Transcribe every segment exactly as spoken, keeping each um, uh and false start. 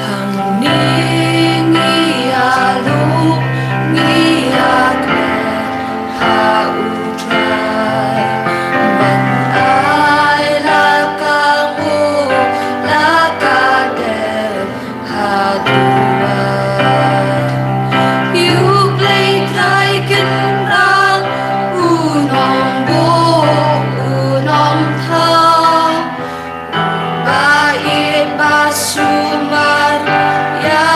Hangne ngi ïalum, ngi ïakmen ha U Trai. Ban ai la ka nguh, la ka dei ha duwai. Ïa U Blei Trai Kynrad, U Nongbuh, U Nongthaw. Ba ïeit ba sumar ïa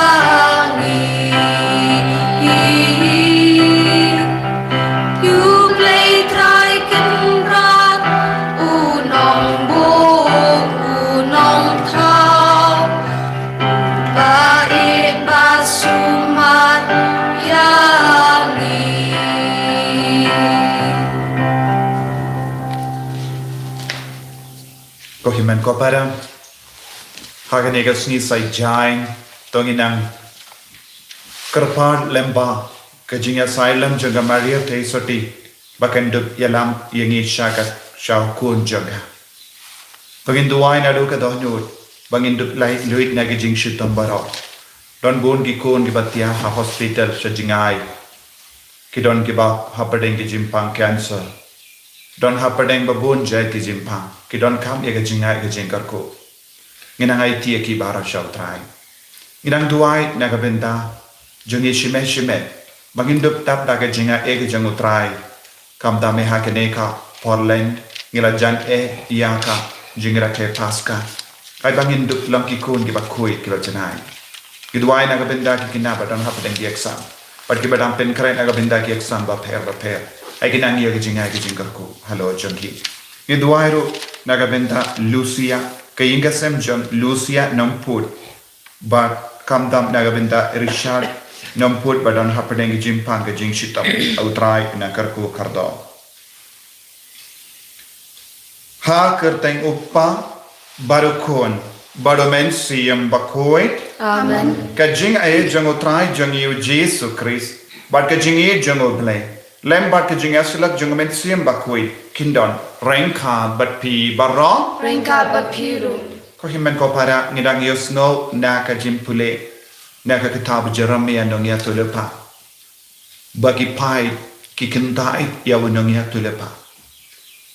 ngi. Ïa U Blei Trai Kynrad, U Nongbuh, U Nongthaw. Ba ïeit ba sumar ïa ngi. Ko hynmen ko para, ha kane ka sngi Saitjaiñ, to ngin nang kyrpad lem bad ka jingïasaid lem jong ka Maria Theisotti, ba kan dup ïalam ïa ngi sha ka, sha u Khun jong ka. To ngin duwai naduh ka dohnud, ba ngin dup lait luid na ka jingshitom baroh. Don bun ki khun kiba thiah ha hospital sha jngai. Ki don kiba hapdeng ki jingpang cancer. Don hapdeng ba bun jait ki jingpang. Ki donkam ïa ka jingngeit ka jingkyrkhu. Ngin nang aiti ïa ki baroh sha U Trai. Ngin nang duwai na ka bynta jong ngi shimet shimet. Ba ngin dup tap da ka jingngeit ka jong U Trai. Khamtam ha kane ka por Lent ngi la jan eh ïa ka jingrakhe Paska. Ai ba ngin dup long ki khun kiba khuid kiba janai. Ngi duwai na ka bynta ki khynnah ba don hapdeng ki exam. Bad kiba dang pynkhreh na ka bynta ki exam bapher bapher. Ai kin nang ïa ka jingngeit ka jingkyrkhu halor jong ki. Ngi duwai ruh na ka bynta Lucia, ka ïing ka sem jong Lucia Nongput. Bad khamtam na ka bynta Richard Nongput ba don hapdeng ka jingpang ka jingshitom. U Trai un kyrkhu kyrdoh. Ha ka kyrteng U Kpa, bad U Khun, bad U Mynsiem Bakhuid. Amen. Ka jingaiei jong U Trai jong ngi U Jisu Khrist, bad ka jingïeit jong U Blei, lem bad ka jingïasyllok jong U Mynsiem Bakhuid, kin don ryngkat bad phi baroh. Ryngkat bad phi ruh. Ko hynmen ko para, ngi dang ïohsngew na ka jingpule na ka kitab Jeremiah nongïathuhlypa. Ba ki paid ki kyntait ïa u nongïathuhlypa.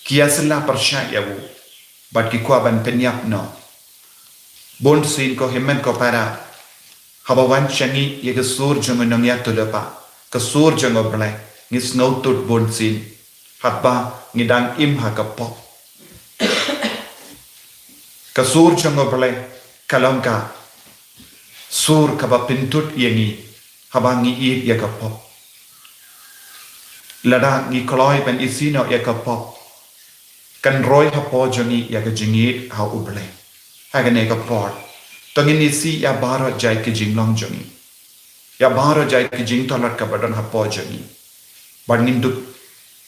Ki ïasylla pyrshah ïa u. Bad ki kwah ban pynïap noh. Bunsien ko hynmen ko para. Haba wan sha ngi ïa ka sur jong u nongïathuhlypa. Ka sur jong U Blei. Ngi sngewthuh bunsien. Haba ngi dang im ha ka pop. Ka sur jong U Blei ka long ka sur kaba pynthut ïa ngi haba ngi ïeit ïa ka pop. Lada ngi kloi ban isih noh ïa ka pop, kan roi hapoh jong ngi ïa ka jingïeit ha U Blei. Ha kane ka por, to ngin ïa sih ïa baroh jait ki jinglong jong ngi, ïa baroh jait ki jingtyrlot kaba don hapoh jong ngi. Bad ngin dup,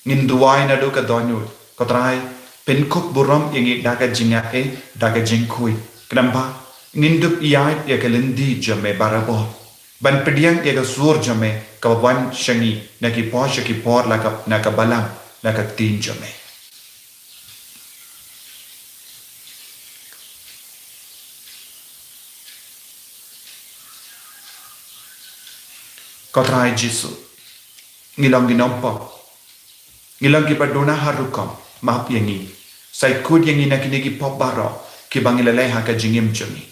ngin duwai naduh ka dohnud. Ko Trai, pynkup burom ïa ngi da ka jingaiei, da ka jingkhuid. Khnang ba ngin dup ïaid ïa ka lynti jong me barabor, ban pdiang ïa ka sur jong me kaba wan sha ngi na ki por sha ki por, la ka, na ka balang, la ka ktien jong me. Ko Trai Jisu, ngi long ki nongpop, ngi long kiba duna ha rukom. Map ïa ngi, sa khuid ïa ngi na kine ki pop baroh kiba ngi la leh ha ka jingim jong ngi.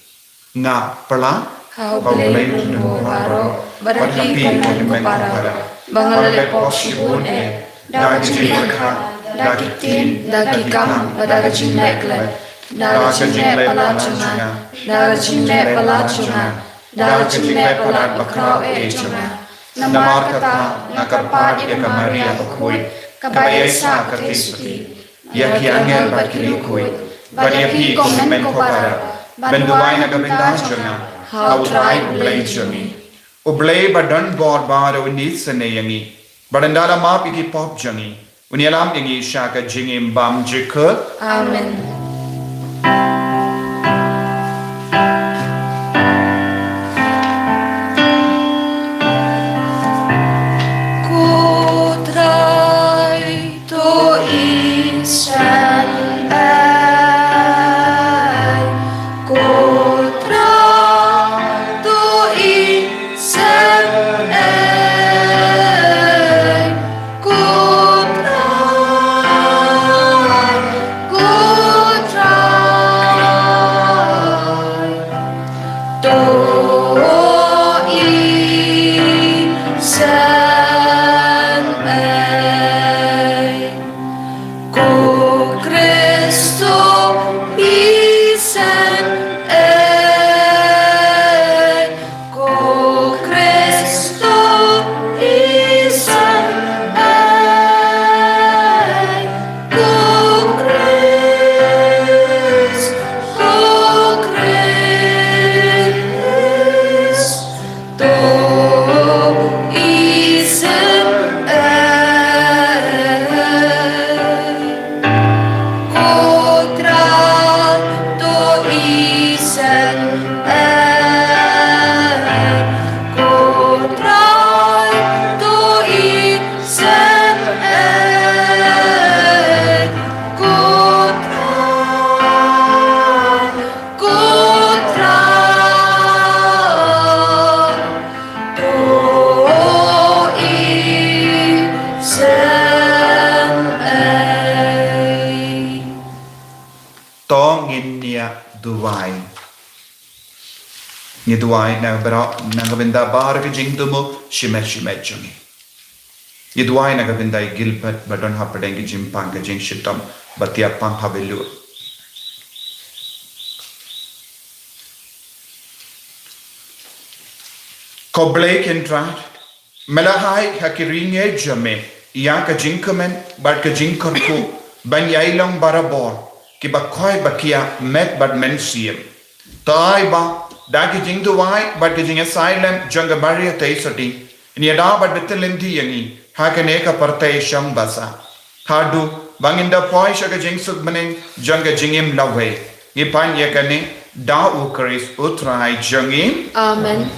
Nga pyrshah ha U Blei Blei Kynrad baroh, bad ha phi ko Hynmen ko para, ba nga la leh pop shibun eh, da ka jingpyrkhat, da ki ktien, da ki kam, bad da ka jingleh klet, da ka jingleh palat jong nga, da ka jingleh palat jong nga, da ka jingleh palat bakhraw eh jong nga. Namar kata nga kyrpad ïa ka Maria bakhuid, kaba ïaisah ka theisotti, ïa ki angel bad ki riewkhuid, bad ïa phi ko Hynmen ko para, ban duwai na ka bynta jong nga ha U Trai U Blei jong ngi. U Blei ba don bor baroh un isynei ïa ngi, bad ynda la map ïa ki pop jong ngi, un ïalam ïa ngi sha ka jingim bymjukut. Amen. Ko Trai, to isynei. Ko Trai, to isynei. Ko Trai, ko Trai, to isynei. Ko Khrist, to isynei. Ko Khrist, to isynei. Ko Khrist, ko Khrist, to isynei. Ko Trai, to isynei. Ko Trai, to isynei. Ko Trai, ko Trai, to isynei. To ngin ïa duwai. Ngi duwai na ka bynta, na ka bynta baroh ki jingthmu shimet shimet jong ngi. Ngi duwai na ka bynta i Gilbert ba don hapdeng ki jingpang ka jingshitom ba thiah pang ha Belu. Ko Blei Kynrad, me la ai ha ki riewngeit jong me ïa ka jingkmen bad ka jingkyrkhu ban ïai long barabor kiba khoi ba khiah met bad mynsiem. To ai ba da ki jingduwai bad ki jingïasaid lem jong ka Maria Theisotti, ngin ïada bad btheh lynti ïa ngi ha kane ka pyrthei shong basa, haduh ba ngin da poi sha ka jingsuk bneng jong ka jingim lawei. Ngi pan ïa kane da U Khrist U Trai jong ngi. Amen.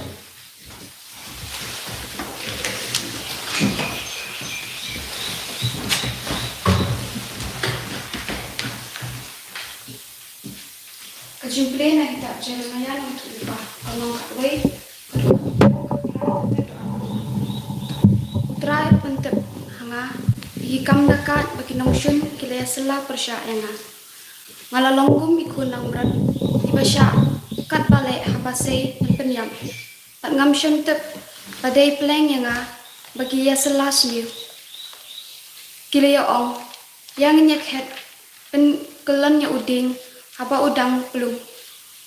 Ka jingpule na kitab Jeremiah lynnong khatwei, ka dkhot kaba phra. U Trai u pyntip ha nga ïa ki kam da kata ba ki nongshun ki la ïasylla pyrshah ïa nga. Nga la long kum i khun langbrot iba shah kat ba leh haba sei ban pynïap. Bad ngam shym tip ba dei pleng ïa nga ba ki ïasylla sniew. Ki la ïa ong, ïa ngin ïa khet pynkyllon ïa u dieng haba u dang plung,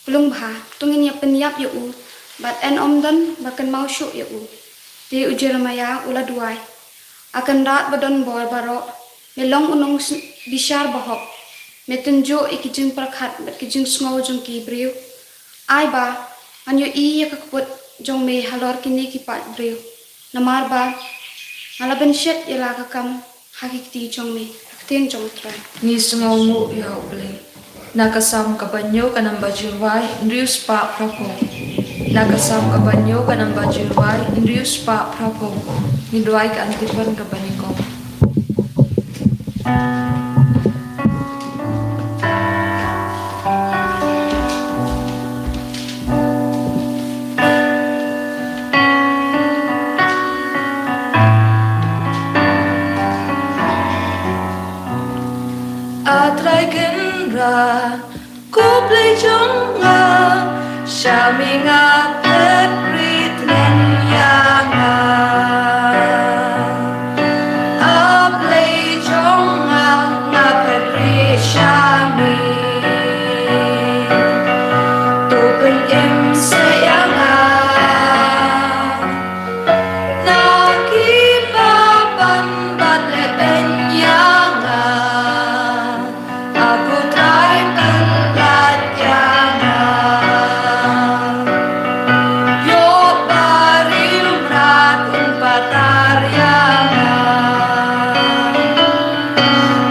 plung bha, to ngin ïa pynïap ïa u, bad yn ym don ba kynmaw shuh ïa u. Te u Jeremiah u la duwai, A Kynrad ba don bor baroh, me long u nongbishar bahok. Me tynjuh ïa ki jingpyrkhat bad ki jingsngew jong ki briew. Ai ba ngan ïohi ïa ka kput jong me halor kine ki paid briew. Namar ba nga la pynshet ïa la ka kam ha ki kti jong me, ha ka ktien jong U Trai. Ngi sngewnguh ïa U Blei. Na ka Salm kaba hynñiew ka namba jingrwai hynriew spah phraphew. Na ka Salm kaba hynñiew ka namba jingrwai hynriew spah phraphew. Ngin rwai ka antiphon kaba nyngkong. A Trai Kynrad, ko Blei jong nga, sha me nga phet rit lem ïa nga. A Blei jong nga, nga phet rit sha me. To pynim seh ïa nga na kiba pan bad leh beiñ ïa nga. A ko Trai, pyllait ïa nga. Ïoh ba riewmraw un patar ïa nga.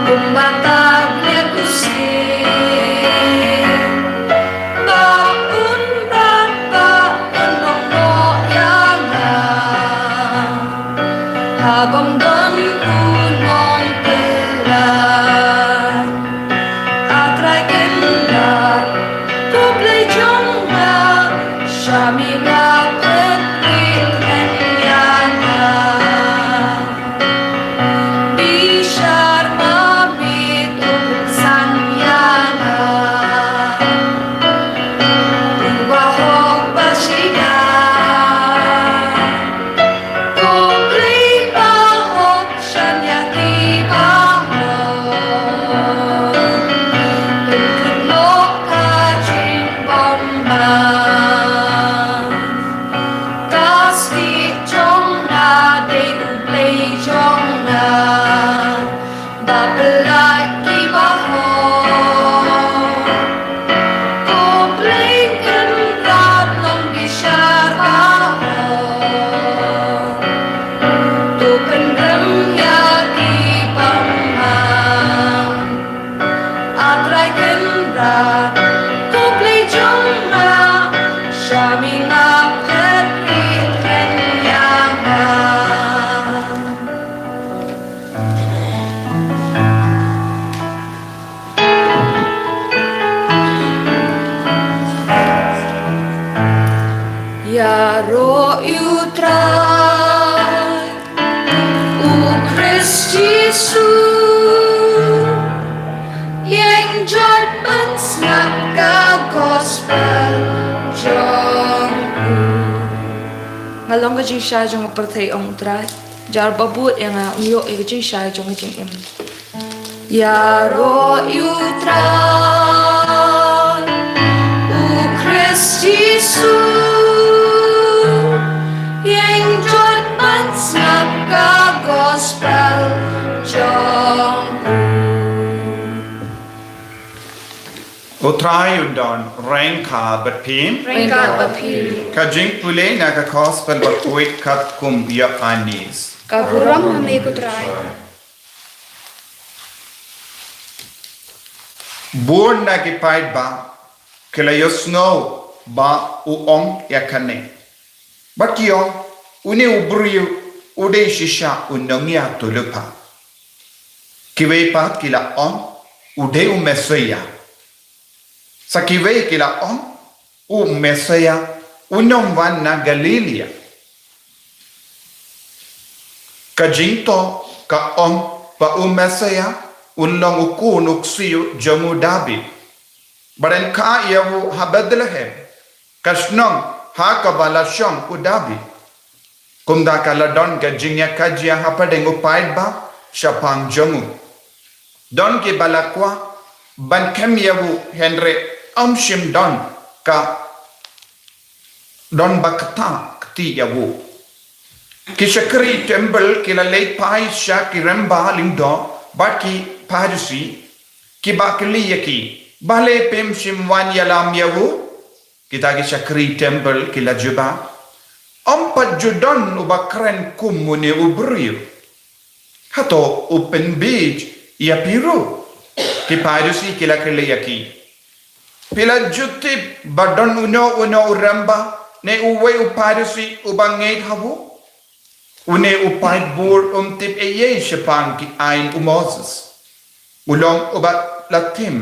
Kumba tar ïa u sien. Ba un rat ba un ong noh ïa nga. Haba ym don u nongpyllait. A Trai Kynrad, ko Blei jong nga, sha me nga phet rit lem ïa nga. Bishar ma me to pynsan ïa nga. U bahok ba shida. Ko Blei bahok, shan ïa ki bahok. Pynkhynñiuh ka jingbymman. Ka stieh jong nga dei U Blei jong nga. Ba pyllait ki bahok. Ko Blei Kynrad long bishar bahok. To pynrem ïa ki bymman. A Trai Kynrad, ko Blei jong nga, sha me nga phet rit lem ïa nga. Ïaroh ïa U Trai, U Khrist Jisu, ïeng jot ban sngap ka gospel jong u. Nga long ka jingshai jong ka pyrthei, ong U Trai. Jar ba bud ïa nga, un ïoh ïa ka jingshai jong ka jingim. Ïaroh ïa U Trai, U Khrist Jisu, ïeng jot ban sngap ka gospel jong u. U Trai un don ryngkat bad phi. Ryngkat bad phi. Ka jingpule na ka gospel bakhuid katkum u Ïoannis. Ka burom ha me ko Trai. Bun na ki paidbah ki la ïohsngew ba u ong ïa kane. Bad ki ong, une u briew u dei shisha u nongïathuhlypa. Kiwei pat ki la ong, u dei u Messaïah. Sa kiwei ki la ong, u Messaïah un ym wan na Galilaïa. Ka jingthoh ka ong ba u Messaïah un long u khun u ksiew jong u Dabid. Ba ren kha ïa u ha Bethlehem, ka shnong ha kaba la shong u Dabid. Kumta ka la don ka jingïakajia hapdeng u paidbah shaphang jong u. Don kiba la kwah ban khem ïa u hynrei ym shym don ka don ba kata kti ïa u. Ki shakri temple ki la leit phai sha ki rangbah lyngdoh bad ki Pharisi, Kiba kylli ïa ki, balei phim shym wan ïalam ïa u? Kita ki shakri temple ki la jubab, ym pat ju don uba kren kum une u briew. Hato u pynbiej ïa phi ruh? Ki Pharisi ki la kylli ïa ki, phi la ju tip ba don uno uno u rangbah ne uwei u Pharisi uba ngeit ha u? Une u paidbah um tip ei ei shaphang ki aiñ u Moses. U long uba la tim.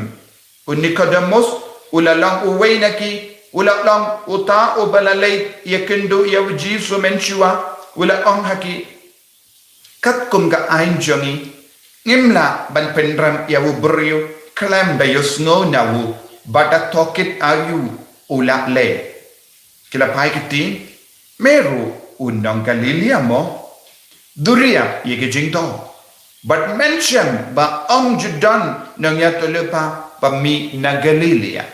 U Nikodemus u la long uwei na ki, u la long uta uba la leit ïakynduh ïa u Jisu mynshuwa, u la ong ha ki, katkum ka aiñ jong ngi, ngim lah ban pynrem ïa u briew khlem da ïohsngew na u bad da tohkit aïu u lah leh. Ki la phai kti, me ruh u nong Galilea mo? Duriap ïa ki jingdoh bad mynshem ba ym ju don nongïathuhlypa ba mih na Galilea.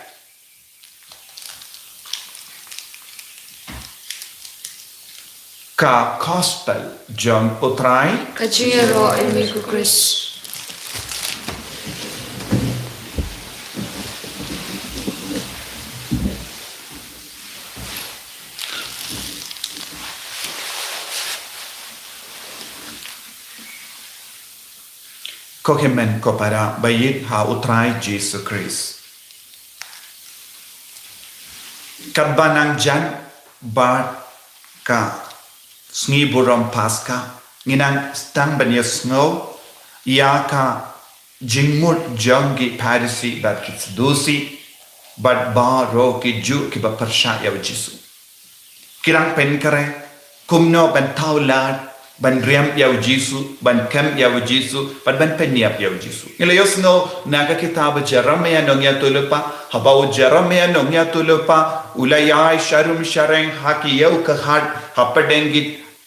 Ka Gospel jong U Trai. Ka jingïaroh ïa me ko Khrist. Ko hynmen ko para ba ïeit ha U Trai Jisu Khrist. Katba nang jan bad ka sngi burom Paska, ngi nang sdang ban ïohsngew ïa ka jingmut jong ki Pharisi bad ki Sadusi bad baroh ki Jiw kiba pyrshah ïa U Jisu. Ki dang pynkhreh kumno ban thaw lad, ban riam ïa U Jisu, ban kem ïa U Jisu bad ban pynïap ïa U Jisu. Ngi la ïohsngew na ka kitab Jeremiah nongïathuhlypa, haba u Jeremiah nongïathuhlypa u la ïai sharum shareng ha ki ïew ka hat hapdeng ki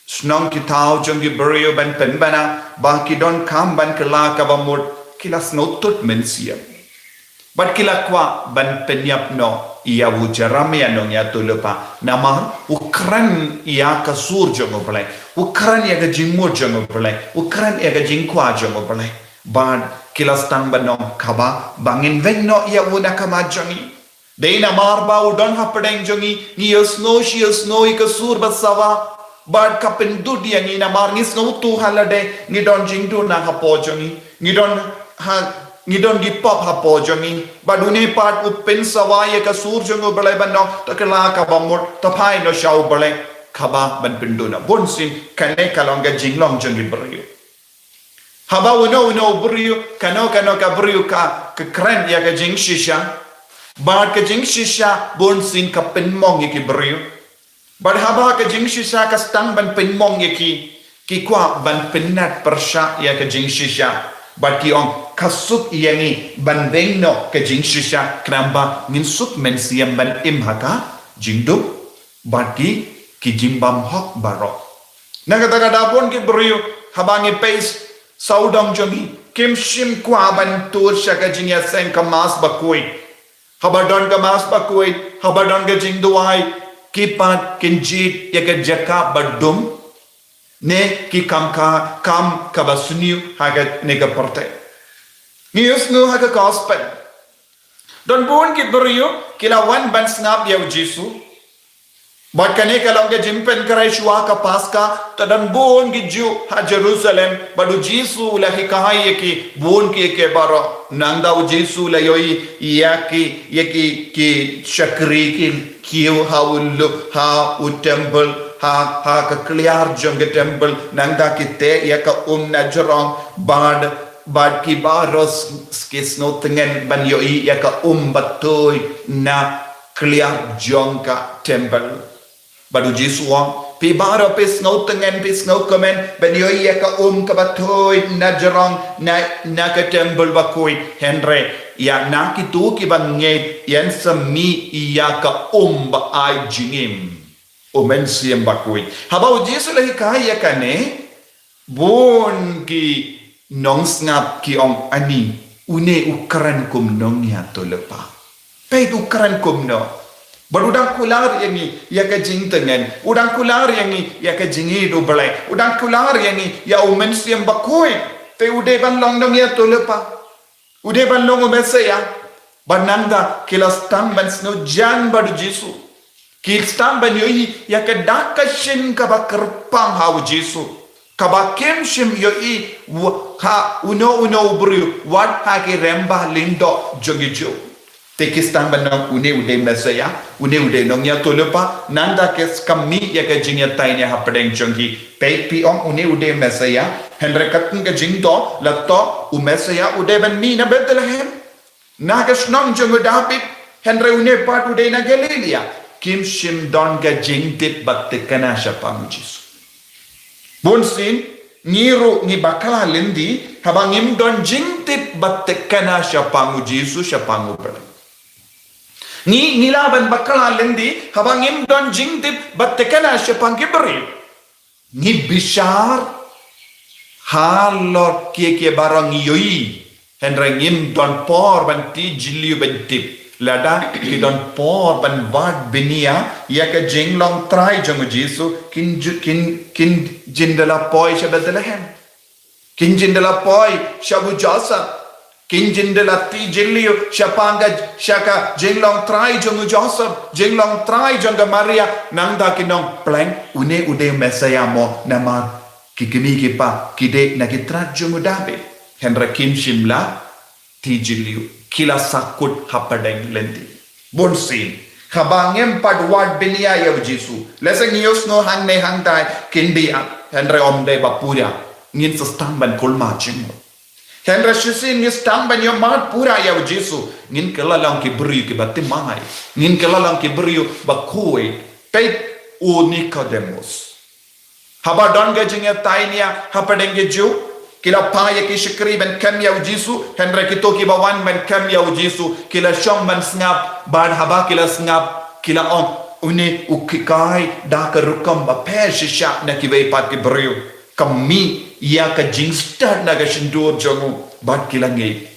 shnong ki thaw jong ki briew ban pynbna ba ki donkam ban kylla kaba mut, ki la sngewthuh mynsiem. Bad ki la kwah ban pynïap noh ïa u Jeremiah nongïathuhlypa namar u kren ïa ka sur jong U Blei, u kren ïa ka jingmut jong U Blei, u kren ïa ka jingkwah jong U Blei. Bad ki la sdang ban ong, kaba ba ngin weng noh ïa u na ka mat jong ngi. Dei namar ba u don hapdeng jong ngi, ngi ïohsngew shi ïohsngew ïa ka sur ba sawa. Bad ka pyndud ïa ngi namar ngi sngewthuh ha lade ngi don jingduna hapoh jong ngi. Ngi don ha, ngi don ki pop hapoh jong ngi. Bad une pat u pynsawa ïa ka sur jong U Blei ban ong, to kylla kaba mut, to phai noh sha U Blei. Kaba ban pynduna. Bunsien kane ka long ka jinglong jong ki briew. Haba uno uno u briew, kano kano ka briew ka, ka kren ïa ka jingshisha. Bad ka jingshisha bunsien ka pynmong ïa ki briew. Bad haba ka jingshisha ka sdang ban pynmong ïa ki, ki kwah ban pynnat pyrshah ïa ka jingshisha. Bad ki ong, ka suk ïa ngi ban weng noh ka jingshisha, khnang ba ngin suk mynsiem ban im ha ka jingdum bad ki, ki jingbymhok baroh. Na kata ka daw bun ki briew, haba ngi peit sawdong jong ngi, kim shym kwah ban tur sha ka jingïaseng ka Mass bakhuid. Haba don ka Mass bakhuid, haba don ka jingduwai, ki pat kin jied ïa ka jaka ba dum, ne ki kam ka, kam kaba sniew ha kane ka pyrthei. Ngi ïohsngew ha ka Gospel, don bun ki briew ki la wan ban sngap ïa U Jisu. Bad kane ka long ka jingpynkhreh shuwa ka Paska, te don bun ki Jiw ha Jerusalem, bad U Jisu u la hikai ïa ki, bun ki ïa ki baroh. Nangta U Jisu u la ïohi ïa ki, ïa ki, ki shakri ki kiew ha u lu-, ha u temple, ha, ha ka kliar jong ka temple, nangta ki teh ïa ka um na jrong, bad, bad ki baroh s-, ki sngewtngen ban ïohi ïa ka um ba tuid na kliar jong ka temple. Bad U Jisu u ong, phi baroh phi sngewtngen, phi sngewkmen ban ïohi ïa ka um kaba tuid na jrong na, na ka temple bakhuid, hynrei ïa na kito kiba ngeit, yn sa mih ïa ka um ba ai jingim, U Mynsiem Bakhuid. Haba U Jisu u la hikai ïa kane, bun ki nongsngap ki ong, ani, une u kren kum nongïathuhlypa. Peit u kren kumno. Bad u dang kular ïa ngi ïa ka jingtngen. U dang kular ïa ngi ïa ka jingïeit U Blei. U dang kular ïa ngi ïa U Mynsiem Bakhuid. Te u dei ban long nongïathuhlypa. U dei ban long u Messiah. Bad nangta ki la sdang ban sngewjan bad u Jisu. Ki sdang ban ïohi ïa ka dak ka shin kaba kyrpang ha u Jisu, kaba kim shym ïohi ha uno uno u briew, wat ha ki rangbah lyngdoh jong ki Jiw. Te ki sdang ban ong, une u dei Messiah, une u dei nongïathuhlypa. Nangta ki sdang ban mih ïa ka jingïatai nia hapdeng jong ki. Peit, phi ong une u dei Messiah, hynrei katkum ka jingdoh la thoh u Messiah u dei ban mih na Bethlehem, na ka shnong jong u Dabid, hynrei une pat u dei na Galilaïa. Kim shym don ka jingtip bad thikna shaphang u Jisu. Bunsien ngi ruh ngi bakla lynti haba ngim don jingtip bad thikna shaphang u Jisu, shaphang u Blei. Ngi, ngi lah ban bakla lynti haba ngim don jingtip bad thikna shaphang ki briew. Ngi bishar halor kiei kiei baroh, ngi ïohi, hynrei ngim don por ban tih jylliew ban tip. Lada ki don por ban wad bniah ïa ka jinglong trai jong u Jisu, kin ju-, kin, kin jin da la poi sha Bethlehem. Kin jin da la poi sha u Joseph. Kin jin da la tih jylliew shaphang ka, sha ka jinglong trai jong u Joseph, jinglong trai jong ka Maria. Nangta kin ong, pleng, une u dei u Messiah mo, namar ki kmie ki kpa ki dei na ki trai jong u Dabid. Hynrei kim shym la tih jylliew, ki la sahkut hapdeng lynti. Bunsien haba ngim pat wad bniah ïa u Jisu, lehse ngi ïohsngew hangne hangtai, kin dei ap, hynrei ym dei ba pura. Ngin sa sdang ban kulmar jingmut. Hynrei shisien ngi sdang ban ïohmad pura ïa u Jisu, ngin kylla long ki briew kiba thymmai. Ngin kylla long ki briew ba khuid. Peit u Nikodemos. Haba don ka jingïatai nia hapdeng ki Jiw, ki la phah ïa ki shakri ban kem ïa u Jisu, hynrei kito kiba wan ban kem ïa u Jisu ki la shong ban sngap, bad haba ki la sngap ki la ong, une u hikai da ka rukom bapher shisha na kiwei pat ki briew. Ka mih ïa ka jingstad na ka shyntur jong u, bad ki la ngeit.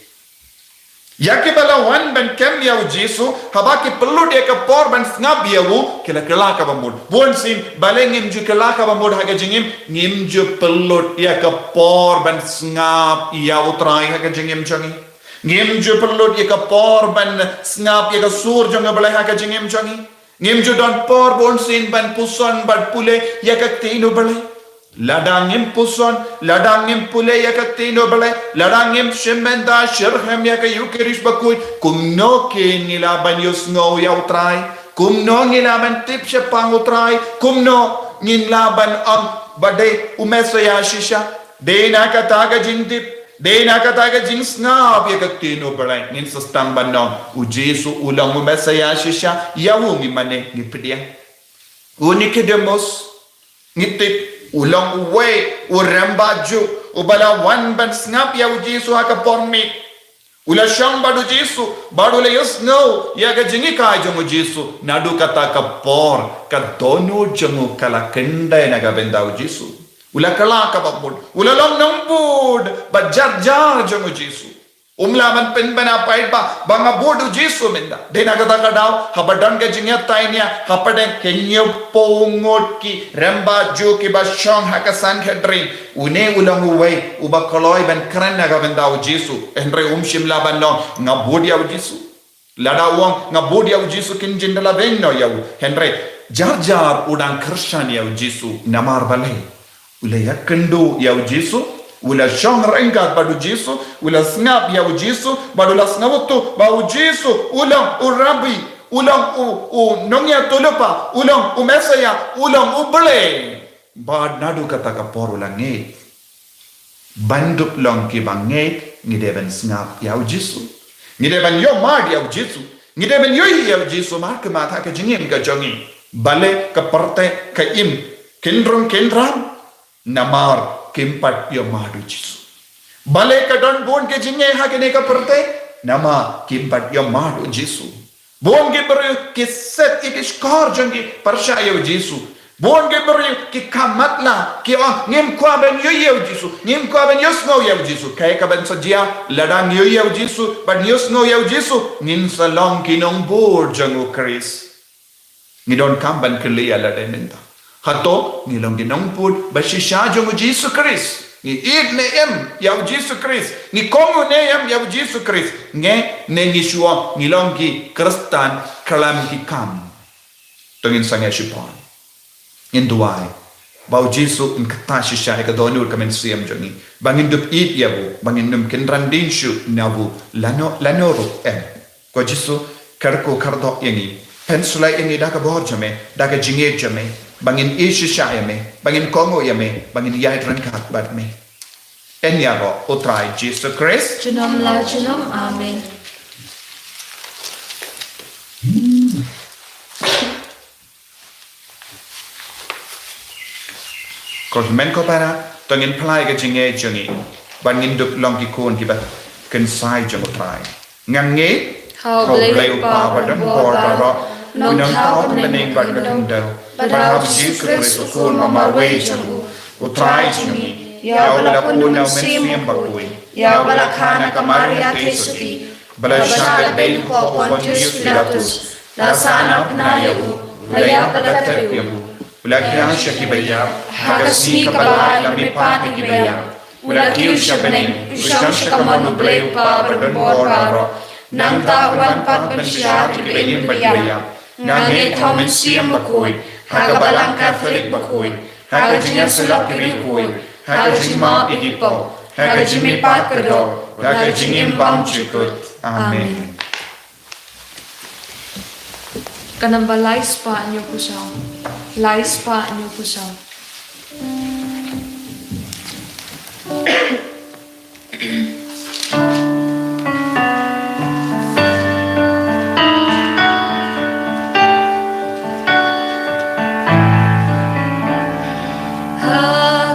Ïa kiba la wan ban kem ïa u Jisu, haba ki pynlut ïa ka por ban sngap ïa u, ki la kylla kaba mut. Bunsien, balei ngim ju kylla kaba mut ha ka jingim? Ngim ju pynlut ïa ka por ban sngap ïa u Trai ha ka jingim jong ngi. Ngim ju pynlut ïa ka por ban sngap ïa ka sur jong u Blei ha ka jingim jong ngi. Ngim ju don por bunsien ban puson bad pule ïa ka ktien u Blei. Lada ngim puson, lada ngim pule ïa ka ktien u Blei, lada ngim shim bynta shitrhem ïa ka Ïukharist bakhuid, kumno kein ngi lah ban ïohsngew ïa u Trai? Kumno ngi lah ban tip shaphang u Trai? Kumno ngin lah ban ong ba dei u Messiah shisha? Dei na kata ka jingtip, dei na kata ka jingsngap ïa ka ktien u Blei, ngin sa sdang ban ong, u Jisu u long u Messiah shisha, ïa u ngi mane ngi pdiang. U Nikodemos, ngi tip, u long uwei u rangbah Jiw uba la wan ban sngap ïa u Jisu ha ka por miet. U la shong bad u Jisu, bad u la ïohsngew ïa ka jinghikai jong u Jisu. Naduh kata ka por, ka dohnud jong u ka la kyndai na ka bynta u Jisu. U la kylla kaba mut, u la long nongbud bad jar jar jong u Jisu. Um lah ban pynbna paidbah ba nga bud u Jisu mynta. Dei na kata ka daw, haba don ka jingïatai nia hapdeng ki hynñiewphew ngut ki rangbah Jiw kiba shong ha ka Sanhedrin, une u long uwei uba kloi ban kren na ka bynta u Jisu. Hynrei um shym lah ban ong, nga bud ïa u Jisu. Lada u ong nga bud ïa u Jisu, kin jin da la beiñ noh ïa u. Hynrei jar jar u dang kyrshan ïa u Jisu. Namar balei? U la ïakynduh ïa u Jisu, u la shong ryngkat bad u Jisu, u la sngap ïa u Jisu, bad u la sngewthuh ba u Jisu u long u Rabbi, u long u, u nongïathuhlypa, u long u Messiah, u long u Blei. Bad naduh kata ka por u la ngeit. Ban dup long kiba ngeit, ngi dei ban sngap ïa u Jisu. Ngi dei ban ïohmad ïa u Jisu. Ngi dei ban ïohi ïa u Jisu markhmat ha ka jingim ka jong ngi. Balei ka pyrthei ka im, kin rung kin ram, namar kim pat ïohmad u Jisu. Balei ka don bun ka jingeh ha kane ka pyrthei? Namar kim pat ïohmad u Jisu. Bun ki briew ki set ïa ki shkor jong ki pyrshah ïa u Jisu. Bun ki briew ki kham matlah, ki ong, ngim kwah ban ïohi ïa u Jisu, ngim kwah ban ïohsngew ïa u Jisu. Kaei kaban sa jia? Lada ngi ïohi ïa u Jisu bad ngi ïohsngew ïa u Jisu, ngin sa long ki nongbud jong u Khrist. Ngi donkam ban kylli ïa lade mynta, hato ngi long ki nongbud ba shisha jong u Jisu Khrist? Ngi ïeit ne em ïa u Jisu Khrist, ngi kohnguh ne em ïa u Jisu Khrist, ngi ne ngi shuwa ngi long ki Khristan khlem ki kam. To ngin sangeh shipor. Ngin duwai ba u Jisu un kata shisha ïa ka dohnud ka mynsiem jong ngi, ba ngin dup ïeit ïa u, ba ngin ym kynran dien shuh na u lano lano ruh em. Ko Jisu, kyrkhu kyrdoh ïa ngi, pynslem ïa ngi da ka bor jong me, da ka jingïeit jong me, ba ngin ïeit shisha ïa me, ba ngin kohnguh ïa me, ba ngin ïaid ryngkat bad me. Ïaroh u Trai Jisu Khrist. Junom la junom. Amen. Ko hynmen ko para, to ngin phla ïa ka jingngeit jong ngi, ba ngin dup long ki khun kiba kynsai jong u Trai. Ngan ngeit ha u Blei u Kpa ba don bor baroh, u nongthaw ka bneng bad ka khyndew, bad ha u Jisu Khrist u Khun ba marwei jong u, u Trai jong ngi. Ïa uba la pun na u Mynsiem Bakhuid, ïa uba la kha na ka Maria theisotti, ba la shah lehbeiñ hapoh Pontius Pilatus, la sahnarphna ïa u, la ïap bad la treh ïa u, u la khia sha kiba ïap, ha ka sngi kaba lai u la mihpat na kiba ïap, u la kiew sha bneng, u shong sha kamon u Blei u Kpa ba don bor baroh. Nangta un wan pat ban sha kiba im bad kiba ïap. Nga ngeit ha u Mynsiem Bakhuid, ha ka Balang Katholik bakhuid, ha ka jingïasyllok ki riewkhuid, ha ka jingmap ïa ki pop, ha ka jingmihpat ka doh, ha ka jingim bymjukut. Amen. Ka namba lai spah hynñiew phew saw. Lai spah hynñiew phew saw. Ha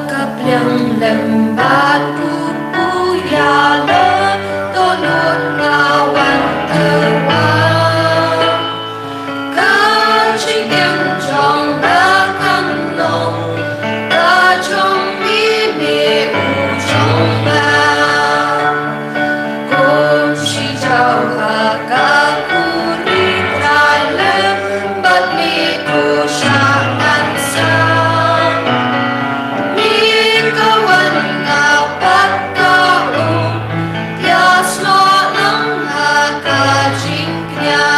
ka pliang lem bad u Kpu ïa la dohnud nga wan tyrwa. Ka jingim jong nga kan long ka jong me, me u jong nga. Kum shi jaw ha ka khuri Trai lem bad me tu sha ngan sa. Me ka wan nga pat ka um, ïa snoh lang ha ka jingkñia.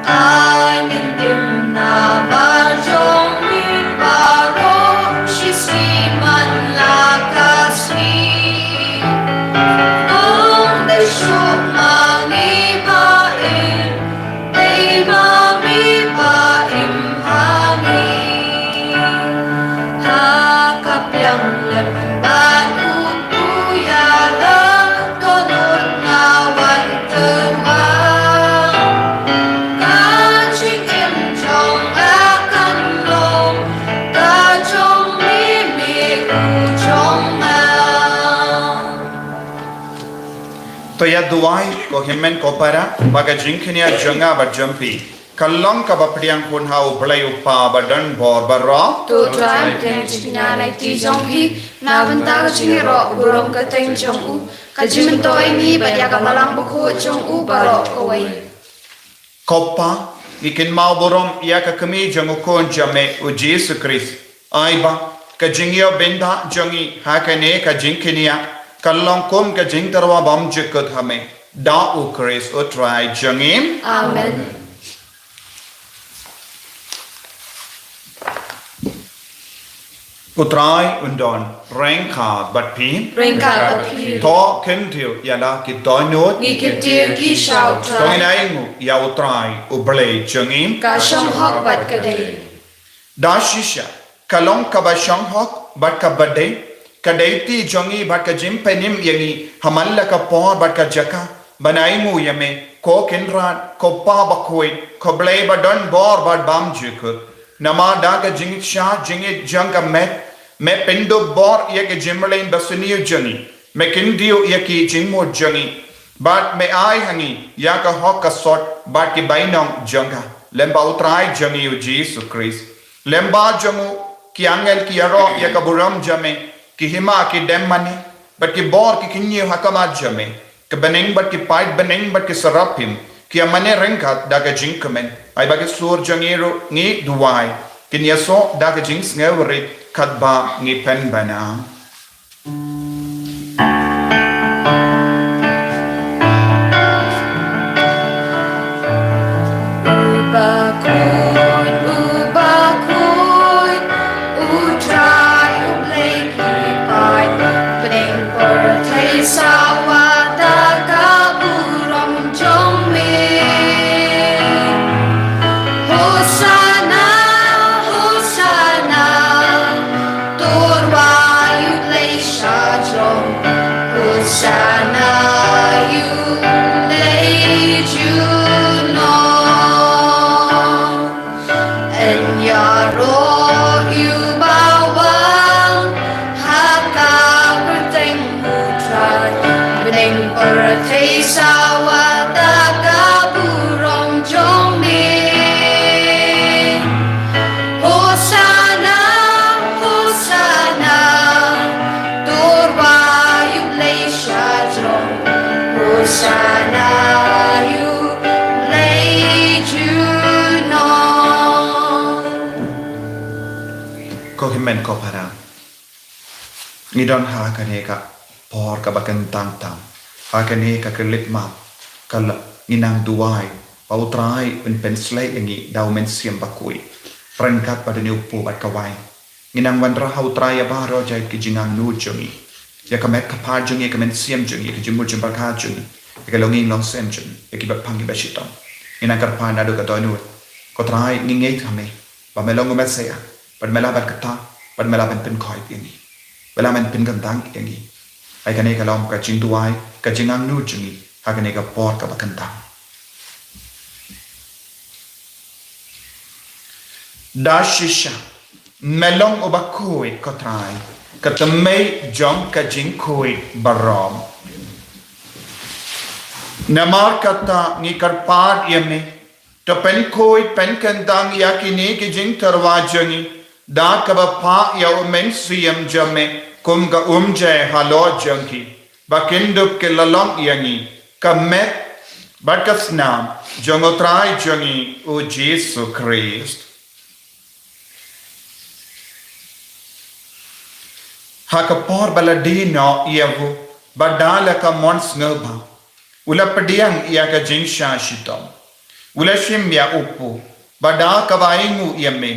Ai ngin im na ba jong me baroh shi sngi man la ka sngi. Ym dei shuh ma ngi ba im, dei ma me ba im ha ngi. Ha ka pliang lem bad u Kpu ïa la dohnud nga wan tyrwa. Ka jingim jong nga kan long ka jong me, me u jong nga. To ïa duwai ko hynmen ko para, ba ka jingkñia jong nga bad jong phi ka long kaba pdiang khun ha u Blei u Kpa ba don bor baroh. To Trai, pdiang jingkñia na ka kti jong phi na bynta ka jingïaroh burom kyrteng jong u, ka jingmyntoi ïa ngi bad ïa ka Balang Bakhuid jong u baroh kawei. Ko Pa, ngi kynmaw burom ïa ka kmie jong u Khun jong me u Jisu Khrist. Ai ba ka jingïoh bynta jong ngi ha kane ka jingkñia kan long kum ka jingtyrwa bymjukut ha me, da u Khrist u Trai jong ngi. Amen. U Trai un don ryngkat bad phi. Ryngkat bad phi. To kyntiew ïa la ki dohnud. Ngi kyntiew ki sha u Trai. To ngin ainguh ïa u Trai u Blei jong ngi. Ka shong hok bad ka dei. Da shisha ka long kaba shong hok bad kaba dei, ka dei kti jong ngi bad ka jingpynim ïa ngi ha man la ka por bad ka jaka ban ainguh ïa me, ko Kynrad, ko Pa Bakhuid, ko Blei ba don bor bad bymjukut. Namar da ka jingshah jingit jong ka met me pyndup bor ïa ka jingmlien basniew jong ngi, me kyntiew ïa ki jingmut jong ngi, bad me ai ha ngi ïa ka hok ka sot bad ki bainong jong ka, lyngba u Trai jong ngi u Jisu Khrist. Lyngba jong u ki angel ki ïaroh ïa ka burom jong me, ki hima ki dem mane bad ki bor ki kyñiew ha khmat jong me. Ki bneng bad ki paid bneng bad ki saraphim ki ïa mane ryngkat da ka jingkmen. Ai ba ki sur jong ngi ruh, ngi duwai, kin ïasoh da ka jingsngewrit katba ngi pynbna. Uba khuid, uba khuid, U Trai U Blei ki paid, bneng pyrthei sawa da ka burom jong me. Hosanna, Hosanna, to U Trai U Blei sha jrong. Hosanna, U Blei junom. Yn ïaroh ïa u bawang ha ka kyrteng U Trai. Bneng pyrthei sawa da ka burom jong me. Hosanna, Hosanna, to U Trai U Blei sha jrong. Hosanna, U Blei junom. Ko hynmen ko para, ngi don ha kane ka por kaba kyntang tam, ha kane ka khyllipmat, ka la, ngi nang duwai ba U Trai un pynshlei ïa ngi da U Mynsiem Bakhuid, ryngkat bad une u kpu bad ka waiñ. Ngi nang wanrah ha U Trai ïa baroh jait ki jingangnud jong ngi, ïa ka met ka phad jong ngi, ïa ka mynsiem jong ngi, ïa ka jingmut jingpyrkhat jong ngi, ïa ka longïing longsem jong ngi, ïa ki bapang ki bashitom. Ngi nang kyrpad naduh ka dohnud. Ko Trai, ngi ngeit ha me ba me long u Messaïah, bad me lah ban kata, bad me lah ban pynkhuid ïa ngi, me lah ban pynkyntang ïa ngi. Ai kane ka long ka jingduwai, ka jingangnud jong ngi ha kane ka por kaba kyntang. Da shisha, me long uba khuid, ko Trai, ka tymmen jong ka jingkhuid baroh. Namar kata ngi kyrpad ïa me, to pynkhuid pynkyntang ïa kine ki jingtyrwa jong ngi da kaba phah ïa U Mynsiem jong me kum ka umjai halor jong ki, ba kin dup ki la long ïa ngi ka met bad ka snam jong U Trai jong ngi U Jisu Khrist. Ha ka por ba la die noh ïa u, bad da la ka mon sngewbha, u la pdiang ïa ka jingshah shitom, u la shim ïa u kpu, bad da kaba ainguh ïa me,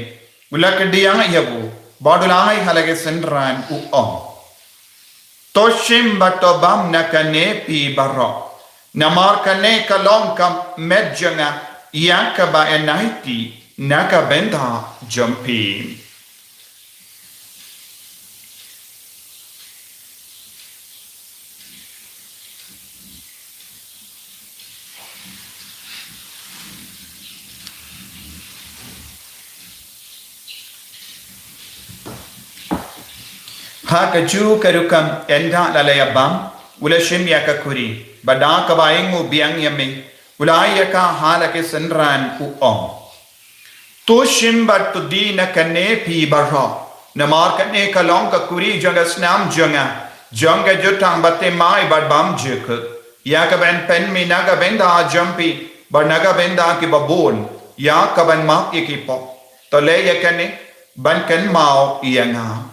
u la kdiang ïa u, bad u la ai ha la ki synran, u ong: To shim bad to bam na kane phi baroh, namar kane ka long ka met jong nga, ïa kaba yn aiti na ka bynta jong phi. Ha kajuh ka rukom, ynda la la ïa bam, u la shim ïa ka khuri, bad da kaba ainguh biang ïa me, u la ai ïa ka ha la ki synran, u ong: To shim bad to die na kane phi baroh, namar kane ka long ka khuri jong ka snam jong nga, jong ka jutang bathymmai bad bymjukut, ïa kaba yn pynmih na ka bynta jong phi bad na ka bynta kiba bun, ïa kaban map ïa ki pop. To leh ïa kane ban kynmaw ïa nga.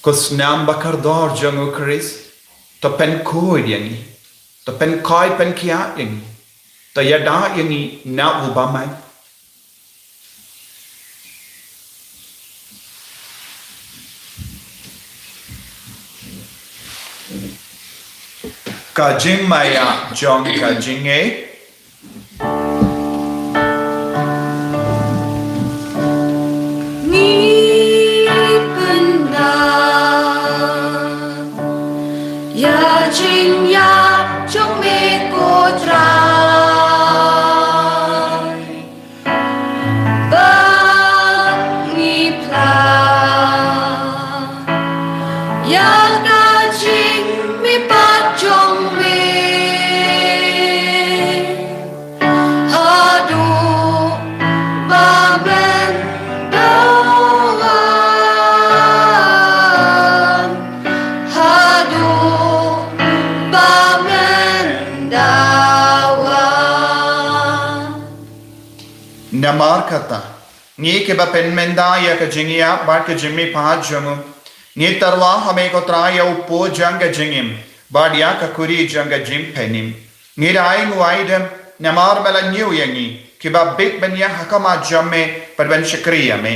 Ko snam bakordor jong U Khrist, to pynkhuid ïa ngi, to pynkhuid pynkhiah ïa ngi, to ïada ïa ngi na u bymman. Ka jingmaïa jong ka jingngeit. Ngi pynda ïa jingïap jong me, ko Trai, ba ngi phla ïa ka jingmihpat jong me. Haduh ba men da wan, haduh ba men da wan. Namar kata, ngi kiba pynmynta ïa ka jingïap bad ka jingmihpat jong u. Ngi tyrwa ha me ko Trai ïa u po jong ka jingim bad ïa ka kuri jong ka jingpynim. Ngi da ai nguaidem namar me la ñiew ïa ngi kiba bit ban ïa ha khmat jong me bad ban shakri ïa me.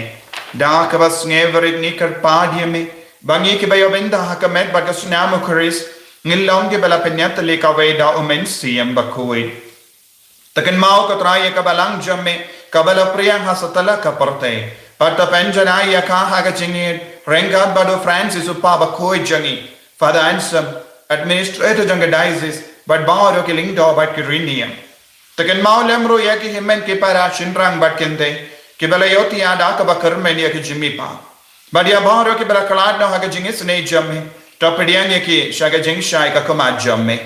Da kaba sngewrit ngi kyrpad ïa me ba ngi kiba ïoh bynta ha ka met bad ka snam u Khrist ngin long kiba la pynïatylli kawei da u Mynsiem Bakhuid. Te kynmaw ko Trai ïa ka balang jong me kaba la pdiang ha satlak ka pyrthei. Bad to pynjanai ïa ka ha ka jingïeit ryngkat bad u Francis u Pa Bakhuid jong ngi, Father Anselm, administrator jong ka diocese, bad baroh ki lyngdoh bad ki riewniam. Te kynmaw lem ruh ïa ki hynmen ki para shynrang bad kynthei kiba la ïoh thiah da kaba kyrmen ïa ka jingmihpat. Bad ïa baroh kiba la khlad noh ha ka jingisynei jong me, to pdiang ïa ki sha ka jingshai ka khmat jong me.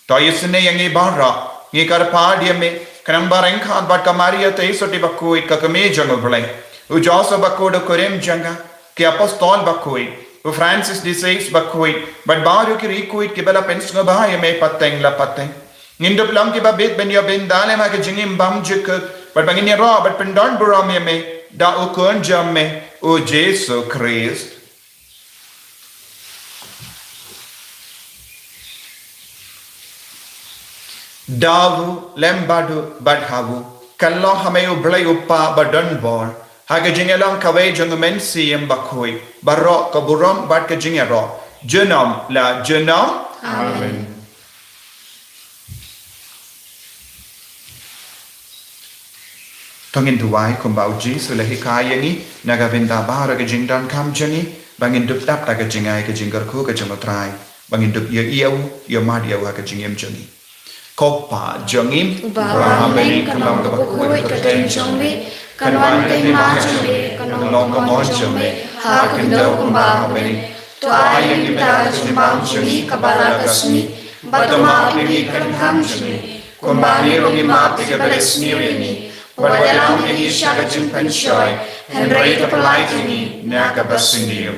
To isynei ïa ngi baroh, ngi kyrpad ïa me, khnang ba ryngkat bad ka Maria Theisotti Bakhuid ka kmie jong u Blei, u Joseph Bakhuid u kurim jong ka, ki apostol bakhuid, u Francis de Sales Bakhuid, bad baroh ki riewkhuid kiba la pynsngewbha ïa me pateng la pateng. Ngin dup long kiba bit ban ïoh bynta lem ha ka jingim bymjukut, bad ba ngin ïaroh bad pyndon burom ïa me da u Khun jong me, u Jisu Khrist. Da u, lem bad u, bad ha u, ka long ha me u Blei u Pa ba don bor, ha ka jingïalong kawei jong u Mynsiem Bakhuid, baroh ka burom bad ka jingïaroh junom la junom. Amen. To ngin duwai kumba u Jisu u la hikai ïa ngi, na ka bynta baroh ka jingdonkam jong ngi, ba ngin dup dap da ka jingai ka jingkyrkhu ka jong u Trai, ba ngin dup ïohi ïa u, ïohmad ïa u ha ka jingim jong ngi. Ko Pa jong ngi, uba ha bneng, ka long kaba khuid ka kyrteng jong me, kan wan ka hima jong me, kan long ka mon jong me ha ka khyndew kumba ha bneng. To ai ïa ngi mynta ka jingbam jong ngi kaba la ka sngi, bad to map ïa ngi ka donkam jong ngi, kumba ngi ruh ngi map ïa kiba leh sniew ïa ngi. Wat ïalam ïa ngi sha ka jingpynshoi, hynrei to pyllait ïa ngi na kaba sniew.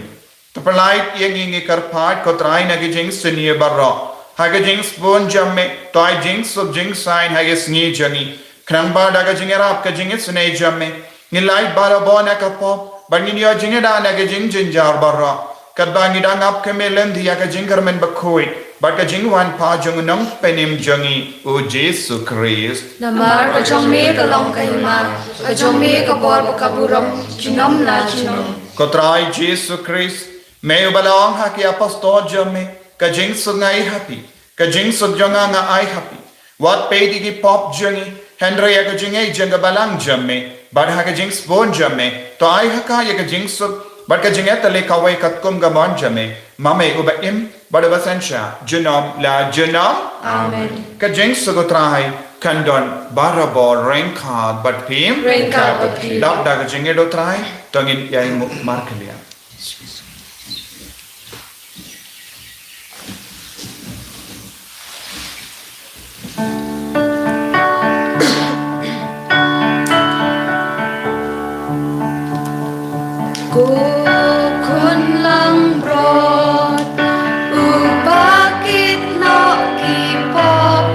To pyllait ïa ngi, ngi kyrpad ko Trai, na ki jingsniew baroh, ha ka jingsbun jong me, to ai jingsuk jingsaiñ ha ka sngi jong ngi, khnang ba da ka jingïarap ka jingisynei jong me, ngin lait barabor na ka pop, bad ngin ïoh jingïada na ka jingjynjar baroh, katba ngi dang ap kmie lynti ïa ka jingkyrmen bakhuid bad ka jingwan pat jong u Nongpynim jong ngi, u Jisu Khrist. Namar ka jong me ka long ka hima, ka jong me ka bor bad ka burom junom la junom. Ko Trai Jisu Khrist, me uba la ong ha ki apostol jong me, ka jingsuk nga ai ha phi, ka jingsuk jong nga nga ai ha phi. Wat peit ïa ki pop jong ngi, hynrei ïa ka jingngeit jong ka balang jong me. Bad ha ka jingsbun jong me, to ai ha ka ïa ka jingsuk bad ka jingïatylli kawei katkum ka mon jong me, ma me uba im bad uba synshar junom la junom. Amen. Ka jingsuk u Trai kan don barabor ryngkat bad phi. Ryngkat bad phi. Dap da ka jingngeit u Trai, to ngin ïai nguh markhlieh. Ko Khun langbrot, uba kit noh ki pop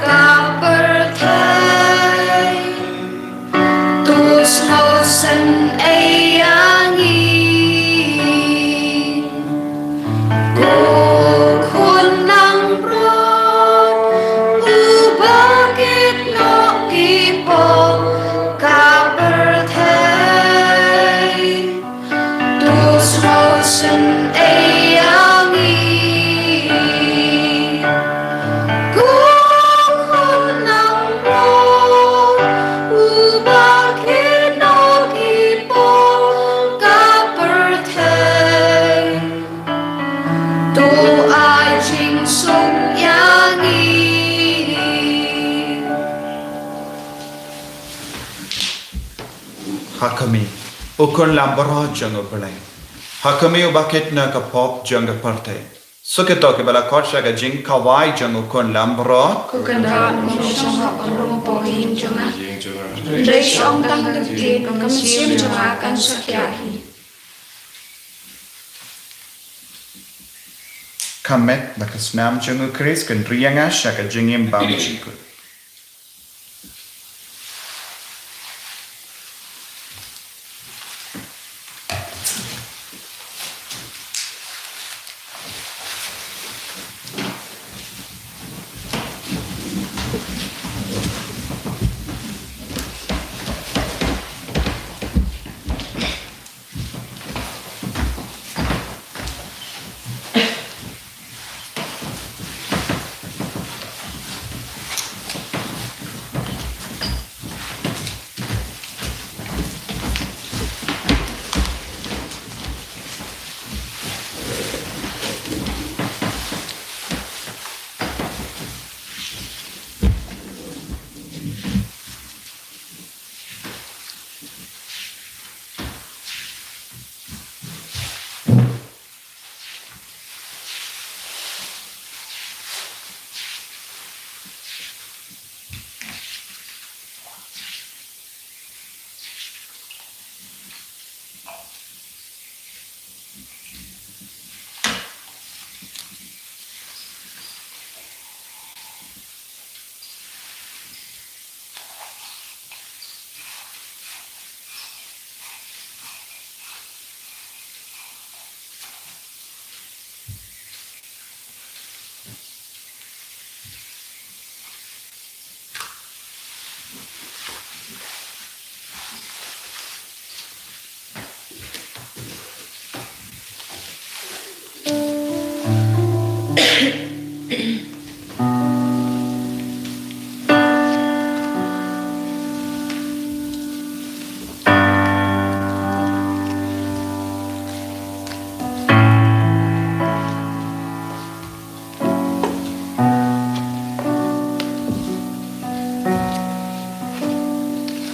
ka pyrthei. To sngewsynei ïa ngi. Ko Khun langbrot, uba kit noh ki pop ka pyrthei. To sngewsynei ïa ngi. Ko Khun langbrot, uba kit noh ki pop ka pyrthei. To ai jingsuk ïa ngi. Ha khmih, u Khun langbrot jong u Blei. Ha khmih, uba kit noh ka pop jong ka pyrthei. Suk ïa kito kiba la khot sha ka jingkhawai jong u Khun langbrot. Ko Kynrad, ym shym hap ban rung hapoh ka ïing jong nga, hynrei shu ong tang ka ktien, ka mynsiem jong nga kan sa khiah hi. Ka met bad ka snam jong u Khrist kan ri ïa nga sha ka jingim bymjukut.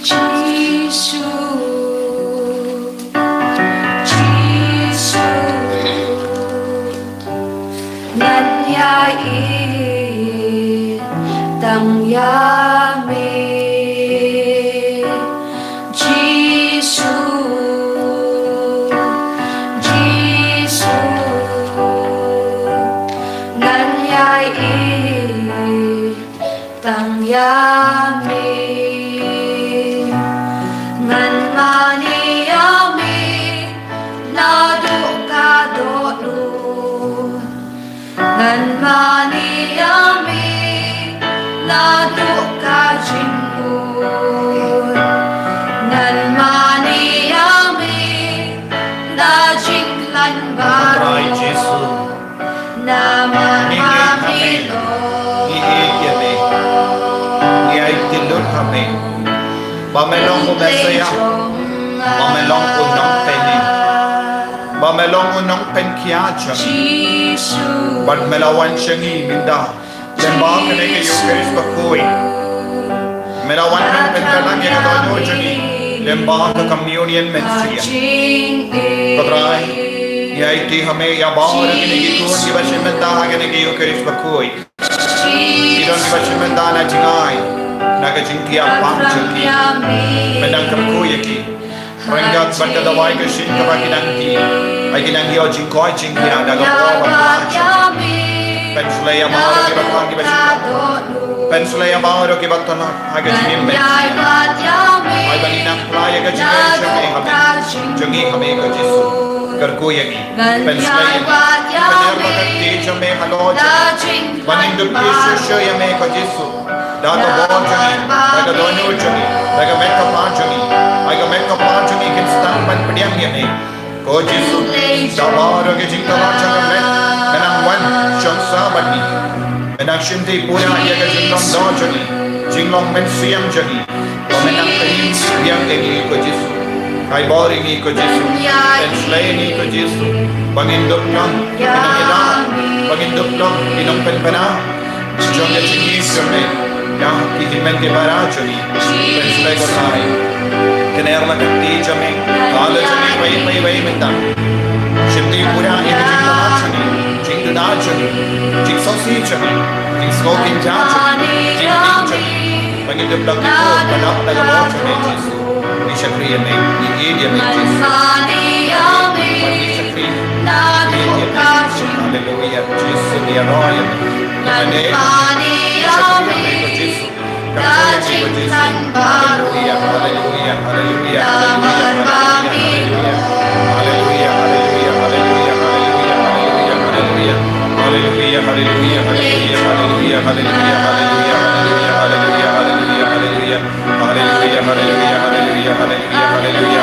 Jisu, Jisu, ngan ïa ïeit tang ïa me. Jisu, Jisu, ngan ïa ïeit tang ïa me. Ngan mane ïa me naduh ka dohnud. Ngan mane ïa me naduh ka jingmut. Ngan mane ïa me na jingkhlaiñ baroh. Trai Jisu. Namar ba me long. Ngi ïeit ïa me. Ngi ai tylli ha me. Ba me long u Messaïah. Ba me long u nongpynim. Ba me long u nongpynkhia jong ngi. Bad me la wan sha ngi mynta lyngba kane ka Ïukharist bakhuid. Me la wan ban pynbna ïa ka dohnud jong ngi lyngba ka communion mynsiem. Ko Trai, ngi aiti ha me ïa baroh kine ki khun kiba shim bynta ha kane ka Ïukharist bakhuid. Ki don kiba shim bynta na jingai, na ka jingthiah pang jong ki. Me dang kyrkhu ïa ki. Ryngkat bad ka dawai ka shin kaba ki dang plie, ai ki dang ïoh jingkoit jingkhiah da ka bor ba ka jong. Pynshlei ïa baroh kiba tang kiba shu. Pynshlei ïa baroh kiba tang ha ka jingim. Ai ba ngin nang plie ïa ka jingim jong ngi ha me. Jong ngi ha me ko Jisu. Kyrkhu ïa ngi. Pynshlei ïa ngi. Pynïar ba ka kti jong me halor jong ngi. Ba ngin dup ïa shuh shuh ïa me ko Jisu. Da ka bor jong ngi, da ka dohnud jong ngi, da ka met ka phad jong ngi. Ai ka met ka phad jong ngi kin sdang ban pdiang ïa me. Ko Jisu, da baroh ki jingthoh jong ka met, me nang wan shong sah bad ngi. Me nang shimti pura ïa ka jinglong doh jong ngi, jinglong mynsiem jong ngi. Ba me nang pynïeng ïa ngi ko Jisu. Ai bor ïa ngi ko Jisu. Pynshlei ïa ngi ko Jisu. Ba ngin dup long ki nongïada, ba ngin dup long ki nongpynbna jong ka jingim jong me. Ïa ki hynmen ki para jong ngi. Pynshlei ko Trai. Kynnoh la ka kti jong me halor jong ngi wei wei wei mynta. Shimti pura ïa ka jingthoh jong ngi, jingthoh jong ngi, jingsngewsih jong ngi, jingsngewsih jong ngi, jingkyrkhu jong ngi. Ba ngin dup long ki khun ba dap da ka bor jong me Jisu. Ngi shakri ïa me, ngi ïeit ïa me Jisu. Ngi shakri, ngi ïeit ïa me Jisu. Haleluia, Jisu ngi ïaroh ïa me. Ïa me, ngi shakri ïa me ko Jisu. Ka jingkyrkhu ko Jisu. Haleluia, haleluia, haleluia, haleluia, haleluia. Haleluia, haleluia, haleluia. Haleluia, haleluia, haleluia, haleluia, haleluia. Haleluia, haleluia, haleluia, haleluia, haleluia. Haleluia, haleluia, haleluia, haleluia, haleluia,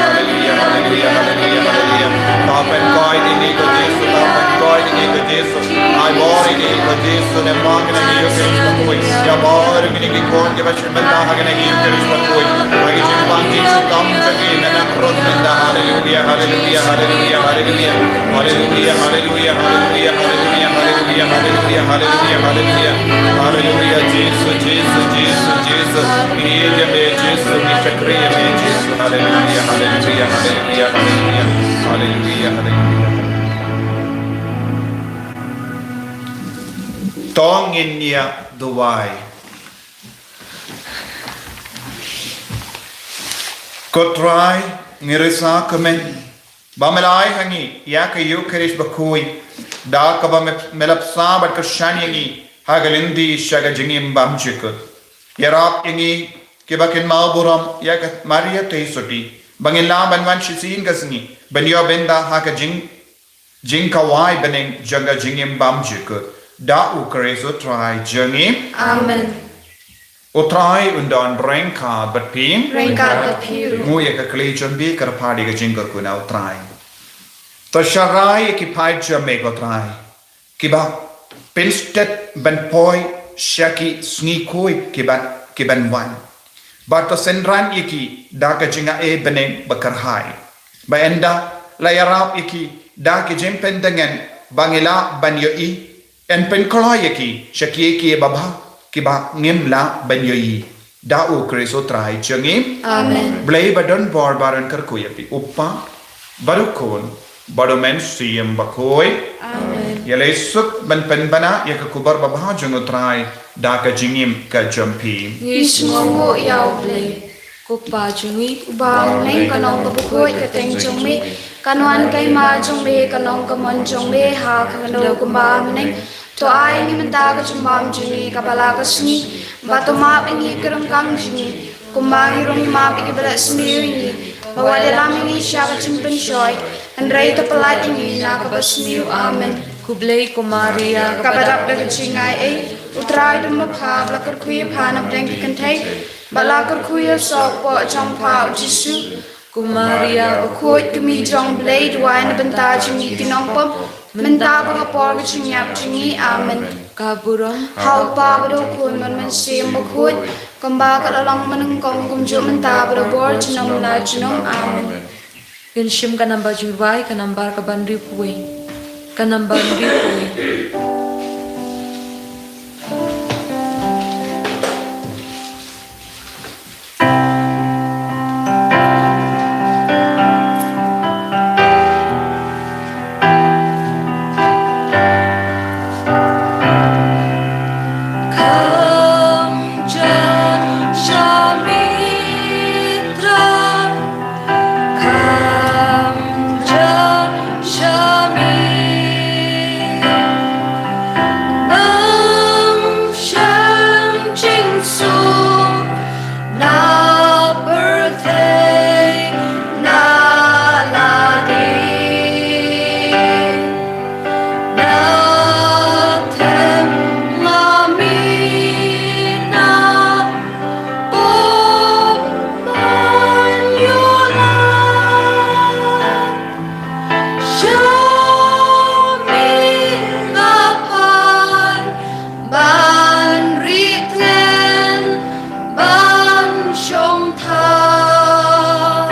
haleluia, haleluia, haleluia. Ta pynkoit ïa ngi ko Jisu, ta pynkoit ïa ngi ko Jisu. Ai bor ïa ngi ko Jisu, ne ma kane ka Ïukharist bakhuid. Ïa bor ïa ngi ki khun kiba shim bynta ha kane ka Ïukharist bakhuid. Ba ki jingpang jingshitom jong ngi na nang rut mynta. Haleluia, haleluia, haleluia, haleluia. Haleluia, haleluia, haleluia, haleluia, haleluia, haleluia, haleluia, haleluia. Haleluia, Jisu, Jisu, Jisu, Jisu. Ngi ïeit ïa me Jisu, ngi shakri ïa me Jisu. Haleluia, haleluia, haleluia, haleluia. Haleluia, haleluia. To ngin ïa duwai. Ko Trai, ngi risa kumne ba me la ai ha ngi ïa ka Ïukharist bakhuid, da kaba me, me la bsa bad kyrshan ïa ngi ha ka lynti sha ka jingim bymjukut. Ïarap ïa ngi kiba kynmaw burom ïa ka Maria Theisotti ba ngin lah ban wan shisien ka sngi ban ïoh bynta ha ka jing jingkhawai bneng jong ka jingim bymjukut. Da U Khrist U Trai jong ngi. Amen. U Trai un don ryngkat bad phi. Ryngkat bad phi ruh. Nguh ïa ka kli jong phi, kyrpad ïa ka jingkyrkhu na U Trai. To sharai ïa ki paid jong me ko Trai, kiba pynstet ban poi sha ki sngi khuid ki ban, ki ban wan. Bad to synran ïa ki da ka jingai bneng bakyrhai. Ba ynda la ïarap ïa ki da ki jingpyndengeng ba ngi lah ban ïohi, yn pynkloi ïa ki sha kiei kiei babha kiba ngim lah ban ïohi. Da U Khrist U Trai jong ngi. Amen. Blei ba don bor ba don kyrkhu ïa phi, U Kpa bad U Khun bad U Mynsiem Bakhuid. Amen. Ïa lei suk ban pynbna ïa ka khubor babha jong U Trai da ka jingim ka jong phi. Ngi sngewnguh ïa U Blei. Ko Pa jong ngi uba ha bneng, ka nong kaba khuid ka kyrteng jong me, kan wan ka hima jong me, kan long ka mon jong me ha ka khyndew kumba ha bneng. To ai ngi mynta ka jingbam jong ngi kaba la ka sngi, bad to map ïa ngi ki ryngkang jong ngi, kumba ngi ruh ngi map ïa kiba leh sniew ïa ngi. Wat ïalam ïa ngi sha ka jingpynshoi, hynrei to pyllait ïa ngi na kaba sniew. Amen. Khublei ko Maria, kaba dap da ka jingaiei, U Trai u don bad pha, ba la kyrkhu ïa pha na pdeng ki kynthei, ba la kyrkhu ïa u soh kpoh jong pha U Jisu. Ko Maria bakhuid, ka Mei jong U Blei, duwai na bynta jong ngi ki nongpop, mynta bad ha ka por ka jingïap jong ngi. Amen. Ka burom ha U Kpa bad U Khun bad U Mynsiem Bakhuid, kumba ka la long mynnyngkong, kumjuh mynta bad ha ka bor junom la junom. Amen. Ngin shim ka nambar jingrwai, ka nambar kaba hynriewphew wei. Ka nambar hynriewphew wei. Ban ri tngen, ban shong than.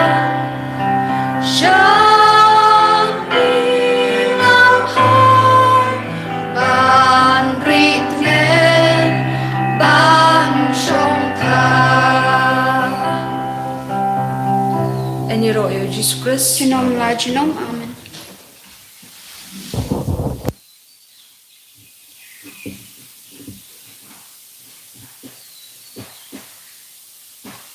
Sha i nga phai, ban ri tngen, ban shong than. Yn ïaroh ïa U Jisu Khrist. Junom la junom. Amen.